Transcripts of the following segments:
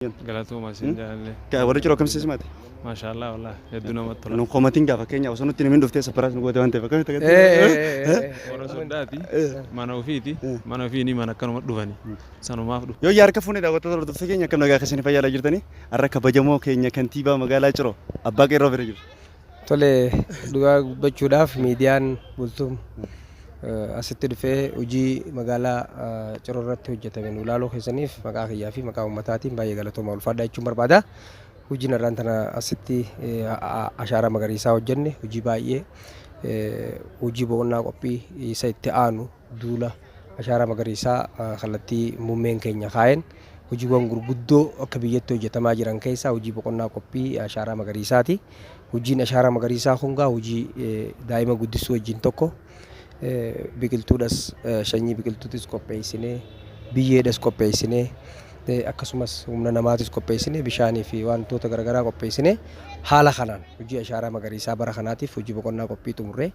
Galatooma isin jaalallee. Warri Ciroo akkamitti simate? Maashaallah, wallah, hedduu namatti tola. Nu komatiin gaafa fakkeenya osoo nutti himin dhuftee surprise nu goote waan ta'eef akkamitti? Warra soddaati, mana ofiiti, mana ofii ni mana akkanuma dhufani. Sanumaaf dhufu. Yoo harka fuunee, daawwattoota, hordoftoota keenya, akkam nagaa keessanii, fayyaa jirtanii? Har'a kabajamoo keenya kantiibaa magaalaa Ciroo, abbaa qeerroo bira jiru. Tole, dhugaa dubbachuudhaaf miidiyaan Bultuun asitti dhufee hojii magaalaa Ciroo irratti hojjetame nu ilaaluu keessaniif maqaa kiyyaa fi maqaa uummataatiin baay'ee galatooma, ulfaadhaa jechuun barbaada. Hojiin har'aan tana asitti ashaaraa magariisaa hojjenne hojii baay'ee, hojii boqonnaa qophii isa itti aanu duula ashaaraa magariisaa kallattii muummeen keenya kaa'een hojiiwwan gurguddoo akka biyyatti hojjetamaa jiran keessaa hojii boqonnaa qophii ashaaraa magariisaati. Hojiin ashaaraa magariisaa kun gaa hojii daa'ima guddisuu wajjin tokko. Biqiltuudhas, sanyii biqiltuutis qopheessinee, biyyeedhas qopheessinee, akkasumas humna namaatis qopheessinee, bishaanii fi wantoota garaagaraa qopheessinee, haala kanaan hojii ashaaraa magariisaa bara kanaatiif hojii boqonnaa qophii xumurree,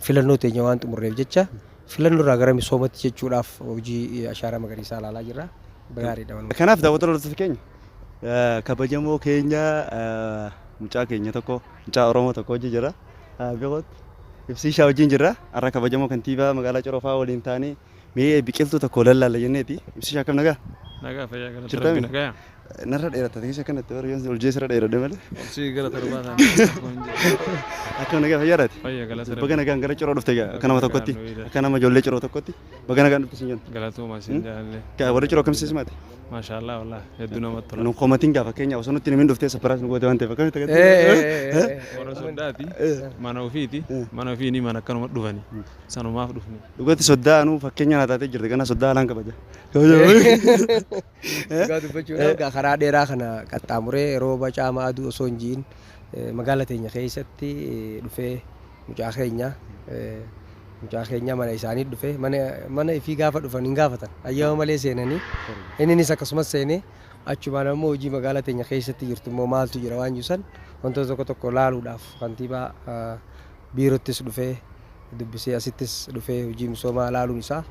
filannoo teenya waan xumurreef jecha filannoo irraa gara misoomatti jechuudhaaf hojii ashaaraa magariisaa ilaalaa jirra. Gaariidha walumaa. Kanaaf daawwattoota, hordoftoota keenya, kabajamoo keenya, mucaa keenya tokko, mucaa Oromoo tokko wajjin jira. Beekootti ibsii wajjin jirra. Har'a kabajamoo kantiibaa magaalaa Ciroo fa'aa waliin taanee mee biqiltuu tokko lallaalla jenneeti. Ibsishaa, akkam nagaa? Nagaa, fayyaa, galata Jirtami? Rabbi, nagaa. Narra dheeratta keessa akkanatti warri yoon ol jeesirra dheeradhe malee. Obsii gara 7 ta'an. Akkam nagaa, fayyaadhaati? Fayyaa, galata Baga Rabbi. nagaan gara Ciroo dhufte egaa akka nama tokkotti, Nagaan nu akka nama ijoollee Ciroo tokkotti baga nagaan dhufte sin jenna. Galatooma isin jaalallee. Warri Ciroo akkamitti simate? Maashaallah, wallah, hedduu namatti tola. Nu komatiin gaafa fakkeenya osoo nutti himin dhuftee surprise nu goote waan ta'eef akkamitti? Warra soddaati, mana ofiiti, mana ofii ni mana akkanuma dhufani. Sanumaaf dhufne. Dhugatti soddaa anuu fakkeenya naa taatee jirti, kana soddaa haalaan kabaja. Dhugaa dubbachuudhaaf gaa karaa dheeraa kana qaxxaamuree rooba, caama, aduu osoo hin ji'in magaala teenya keessatti dhufee mucaa keenya mana isaanii dhufee, mana ifii gaafa dhufan hin gaafatan, ayyama malee seenanii, inninis akkasumas seenee, achumaan ammoo hojii magaala teenya keessatti jirtu immoo maaltu jira waan jiru san wantoota tokko tokko laaluudhaaf kantiibaa biirottis dhufee dubbisee, asittis dhufee hojii misoomaa laaluun isaa,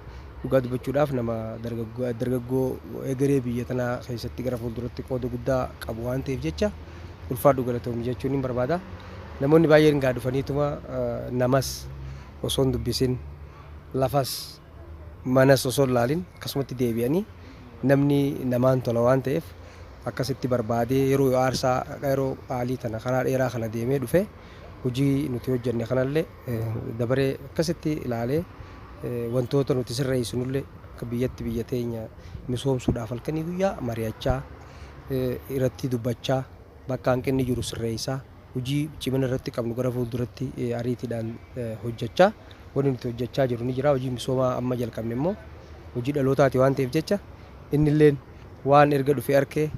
dhugaa dubbachuudhaaf, nama dargaggoo egeree biyya tanaa keessatti gara fuulduratti qooda guddaa qabu waan ta'eef jecha ulfaadhu, galatoomi jechuun hin barbaada. Namoonni baay'een gaa dhufaniituma namas osoo hin dubbisin, lafas manas osoo hin laalin akkasumatti deebi'anii, namni namaan tola waan ta'eef akkasitti barbaadee yeroo aarsaa, yeroo qaalii tana karaa dheeraa kana deemee dhufee hojii nuti hojjenne kanallee dabaree akkasitti ilaalee, wantoota nuti sirreessinullee akka biyyatti biyya teenya misoomsuudhaaf halkanii guyyaa mari'achaa, irratti dubbachaa, bakka hanqinni jiru sirreessaa, hojii cimina irratti qabnu gara fuulduratti ariitiidhaan hojjechaa wanni nuti hojjechaa jiru ni jira. Hojii misoomaa amma jalqabne immoo hojii dhalootaati waan ta'eef jecha innilleen waan erga dhufee arkee,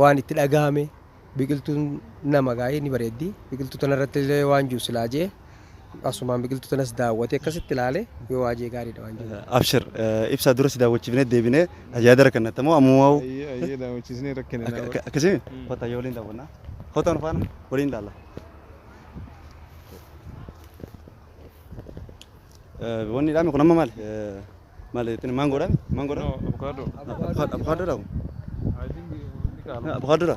waan itti dhagahame, biqiltuun nama gaa'ee ni bareeddi, biqiltuu tanarratti illee waan jiru silaa jee asumaan biqiltuu tanas daawwatee akkasitti ilaale yoo waa jee gaariidha waan jiru. Abshir, ibsaa dura si daawwachiifnee deebinee yaada rakkannatta moo ammoo? Ayyee, ayyee, daawwachiisnee rakkine. Akkasii kottaa, yoo waliin daawwannaa. Kottaa, nu faana waliin ilaalla. Wanni dhaame kun amma maali? Maali jettiin, maangoodhaa? Maangoodhaa? No, avocado. Avocado. I think inni qaaluma. Avocado.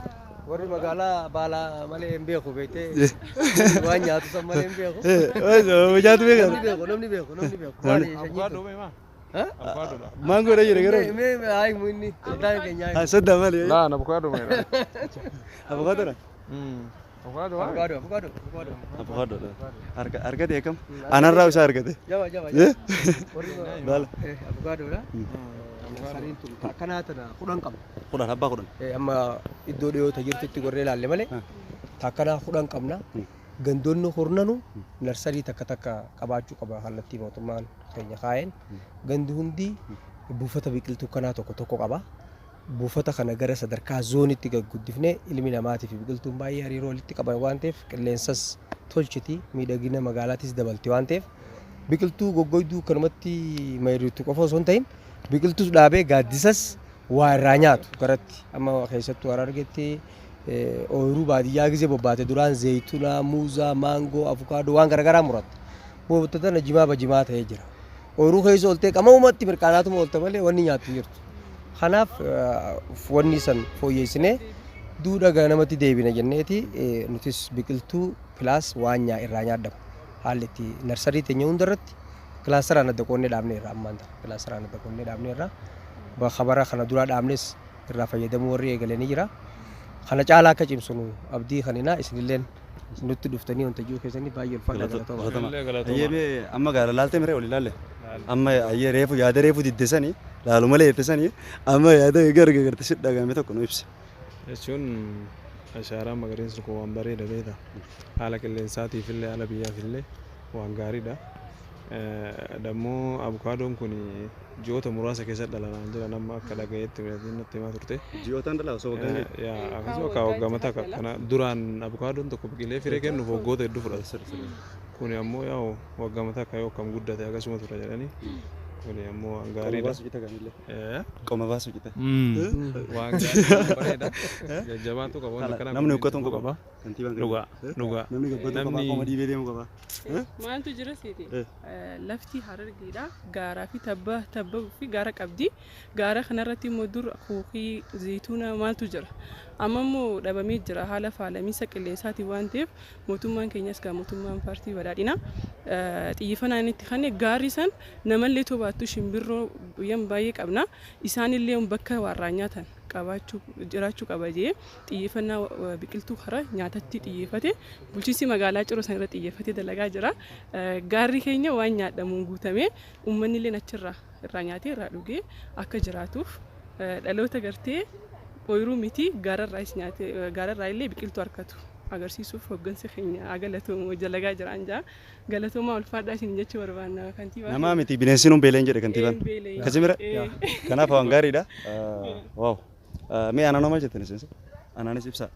Warri magaalaa baala malee hin beeku, beektee, waan nyaatu san malee hin beeku. Nyaatu beekan. Namni beeku, namni beeku, namni beeku. Maali sanyii Avocado kun? beemaa? Ha? Avocado dha. Maangoodha jira garuu. Mee mee hayi inni soddaan keenya hayi. Soddaa maali? Laa, avocado meedha. Avocado. Avocado waa? Avocado, avocado, avocado. Avocado. Argate akkam? Anarraa isaa argate. Jaba, jaba, jaba. Warri Baala. Avocado dha. Sariin tun akkanaa tana 10 qabna. 10, abbaa 10. Amma iddoo dhiyoota jirtutti gorree ilaalle malee takkanaa 10 qabna. Gandoonni kurnanu nursery takka takka qabaachuu qaba kallattii mootummaan keenya kaa'een. Gandi hundi buufata biqiltuu kanaa tokko tokko qaba. Buufata kana gara sadarkaa zoonitti gad guddifnee, ilmi namaatii fi biqiltuun baay'ee hariiroo walitti qaban waan ta'eef, qilleensas tolchiti, miidhagina magaalaatis dabalti waan ta'eef, biqiltuu goggoyduu kanumatti mayriitu qofa osoo hin ta'in biqiltuus dhaabee gaaddisas waa irraa nyaatu garatti. Amma keessattuu Harargetti ooyiruu baadiyyaa gizee bobbaate duraan zayituna, muuzaa, maangoo, avukaadoo, waan garaagaraa muratte. Booda tana jimaa bajimaa ta'ee jira. Ooyiruu keessa ooltee qama'umatti mirqaanaatuma oolta malee wanni nyaattu hin jirtu. Kanaaf wanni san fooyyessinee duudha gara namatti deebina jenneeti nutis biqiltuu plus waan irraa nyaadhamu haalli itti nursery teenya hundarratti clusteraan adda qoonnee dhaabne irraa ammaan tana clusteraan adda qoonnee dhaabne irraa bakka kana dura dhaabnes irraa fayyadamuu warri eegalanii jira. Kana caalaa akka cimsunu abdii kaninaa isinilleen nutti dhuftanii wanta jiru keessanii baay'ee ulfaadha, galatooma. Ayyee, mee amma gaara laaltee miree ol ilaalle. Amma ayyee reefu yaada reefu diddesanii laalu malee jettesanii amma yaada gargarte si dhagahame tokko nu ibsi. Jechuun ashaaraan magariisni kun waan bareeda beekta. Haala qilleensaatiif illee haala biyyaaf illee waan gaariidha. Dammoo abukaadoon kun ji'oota muraasa keessa dhalanaan jedhan amma akka dhagayeetti natti himaa turte. Ji'ootaan dhala osoo waggaan jedhu. Yaa, akkasuma akka waggaa mataa kana duraan abukaadoon tokko biqilee firee kennuuf waggoota hedduu fudhata. Kuni ammoo yaa'u waggaa mataa akka yoo akkam guddate akkasuma tura jedhanii. Kuni ammoo waan gaariidha. Qoma baasu cita kanillee. Qoma baasu cita. Waan gaarii bareeda. Jajjabaatu qaba wanta kana. Namni huqqatuun qaba. Kantiibaan. Dhugaa dhugaa. Namni gabbatu qaba, qoma dhiibee deemu qaba. Maaltu jira seete? Lafti Harargeedha. Gaaraa fi tabba, tabba fi gaara qabdi. Gaara kanarratti immoo dur kuukii, zayituuna maaltu jira. Amma immoo dhabamee jira haala faalamiinsa qilleensaatiin waan ta'eef mootummaan keenyas gaa mootummaan paartii badhaadhinaa xiyyeeffannaa inni itti kenne gaarri san namallee tobaattu shimbirroo biyyan baay'ee qabna. Isaanillee bakka warraa nyaatan qabaachuu jiraachuu qaba jee xiyyeeffannaa biqiltuu karaa nyaatatti xiyyeeffate bulchiinsi magaalaa Ciroo san irra xiyyeeffatee dalagaa jira. Gaarri keenya waan nyaadhamuun guutamee uummanni illee achirraa irraa nyaatee irraa dhugee akka jiraatuuf dhaloota gartee ooyiruu miti gaararraas nyaatee gaararraa illee biqiltuu harkatu agarsiisuuf hooggansi keenya galatoomu dalagaa jiraan jaa, galatoomaa, ulfaadhaa isin jechuu barbaanna kantiibaa. Namaa miti bineensi nuun beeleen jedhe kantiibaan. Akkasii mira? Kanaaf waan gaariidha. Wow. Mee aananoo maal jettan isin? Anaanis ibsaa.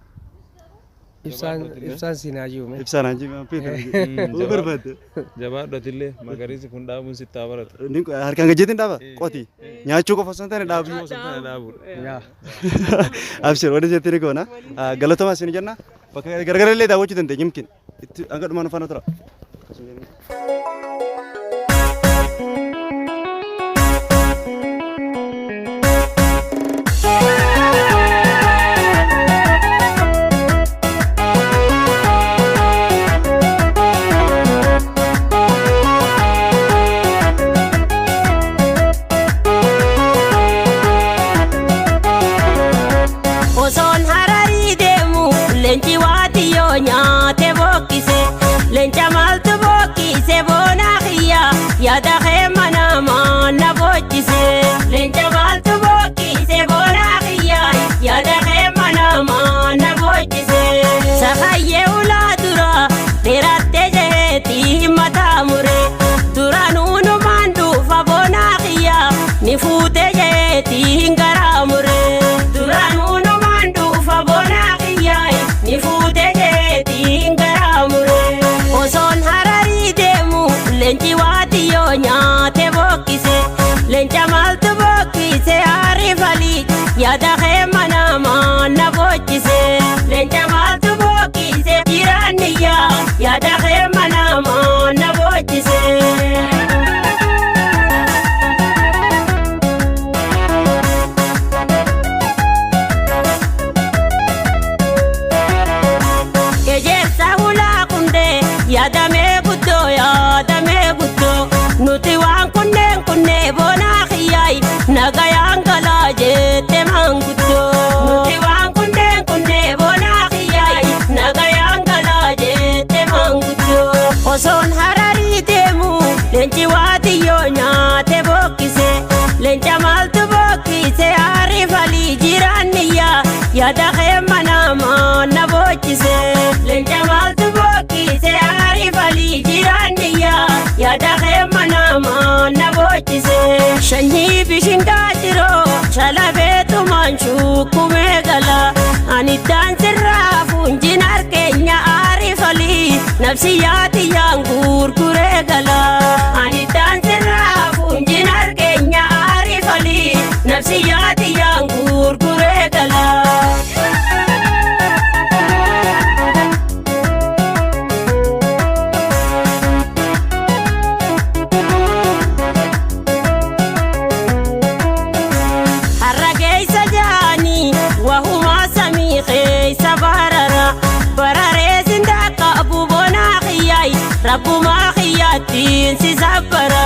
Ibsaan ibsaan siinaa jiru. Ibsaan aan jiru jiru. Barbaadde. Jabaadhu, magariisi kun dhaabuun sitti haa baratu. Harkaan gajjeetiin dhaaba qoti. Nyaachuu qofa osoo hin taane dhaabu. Osoo hin taane dhaabuudha. Abshir, wanti jettee ni goona. Galatoomaa isin jenna. Bakka gargar illee daawwachuu dandeenya mkin. Itti hanga dhumaan faana tura. Akkasuma. Osoon Hararii deemu leenci waatiyyoo nyaate bookkise. Leenca maaltu bookkise boonaa kiyya, yaada kee manamaa na boochise. Leenca maaltu bookkise boonaa kiyya, yaada kee manamaa na boochise. Sakayyee ulaa dura dheerattee jeheeti mataa mure. Duraanuu numaan dhufa boonaa kiyya, ni fuute jeheeti garaa mure. Duraanuu numaan dhufa boonaa kiyya, ni fuute jeheeti garaa mure. Osoon Hararii deemu leenci waatiyyoo nyaate bookkise. Leenca maaltu bookkise aarifali, yaada kee manamaa na boochise. Leenca maaltu bookkise jiraanniyya, yaada kee manamaa na boochise. Ejersa hulaa kundee yaadamee guddoo, yaadamee guddoo, nuti waan kunneen kunnee boonaa kiyyaay nagayaan galaa jette maanguddoo. Nuti waan kunneen kunnee boonaa kiyyaay nagayaan galaa jette maanguddoo. Osoon Hararii deemu leenci waatiyyoo nyaate bookkise. Leenca maaltu bookkise aarifalii jiraanniyya, yaada kee manamaa na boochise. Leenca maaltu bookkise aarifalii jiraanniyya, yaada kee manamaa na boochise. Sanyii bishingaa jiroo shalabeetumaan shukkumee gala. Ani daansirraa fuunjin harkeenya aarifalii nafsiyyaatiyyaan gurguree gala. Ani daansirraa fuunjin harkeenya aarifalii nafsiyyaatiyyaan gurguree gala. Har'a Rabbumaa kiyyaattiin si sabbara.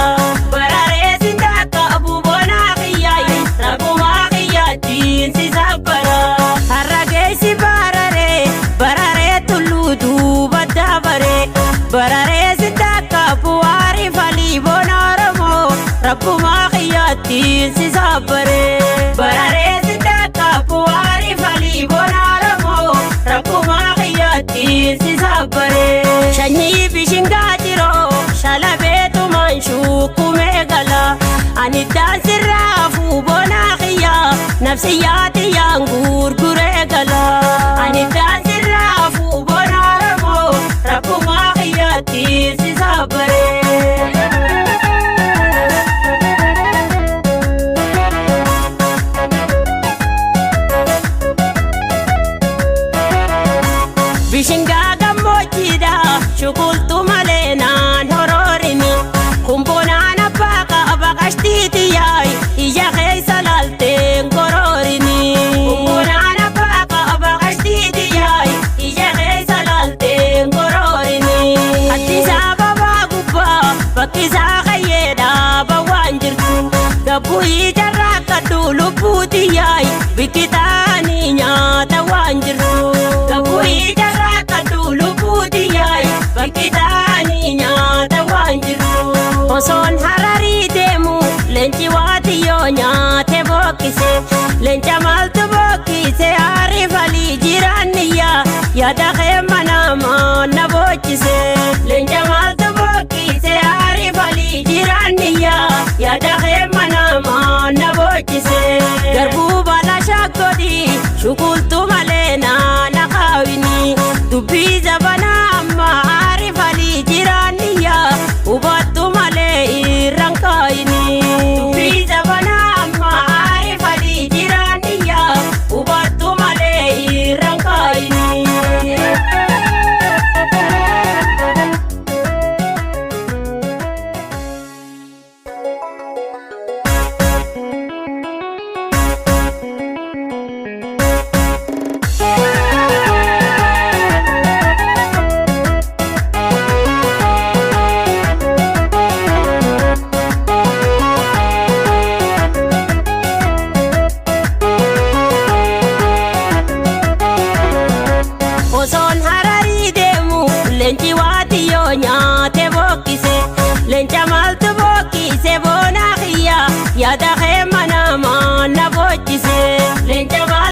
Bararee si dhaqqabu bonaa kiyyaay rabbumaa kiyyaattiin si sabbara. Har'a geessi bararee bararee tulluu duuba dabaree bararee si dhaqqabu waarifalii bona Oromoo rabbumaa kiyyaattiin si sabbaree. Bararee si dhaqqabu waarifalii bona Oromoo rabbumaa kiyyaattiin si sabbaree. Shanyii bishingaa jiroo shalabeetumaan shuukumee gala ani daansirraa fuubonaa kiyyaa nafsiyyaa tiyyaan gurguree gala ani daansirraa fuubonaa Oromoo rabbumaa kiyyaattiin si sabbaree. Bishingaa gammoojjiidha shukultu malee naan horoorini kumboonaan abbaa qaba qashtiitiyaayi ija keessa laalteen koroorini. Kumboonaan abbaa qaba qashtiitiyaayi ija keessa laalteen koroorini. Addisaa babaa gubbaa bakkisaa kayyeedhaa bawwaan jirtu gabbuu ijarraa kadhu lubbuutiyaayi biqitaanii nyaata waan jirtu. Gabbuu ijarraa kadhu lubbuutiyaayi biqitaanii nyaata waan jirtu. Osoon hararii deemu leenci waatiyyoo nyaate bookkise leenca maaltu bookkise haarifalii jiraanniyyaa yaada kee manaamaa na boochise. Leenca maaltu bookkise haarifalii jiraanniyyaa yaada kee manaamaa na boochise. Garbuu baala shaakkodii shukultu malee naana kaawini dubbii.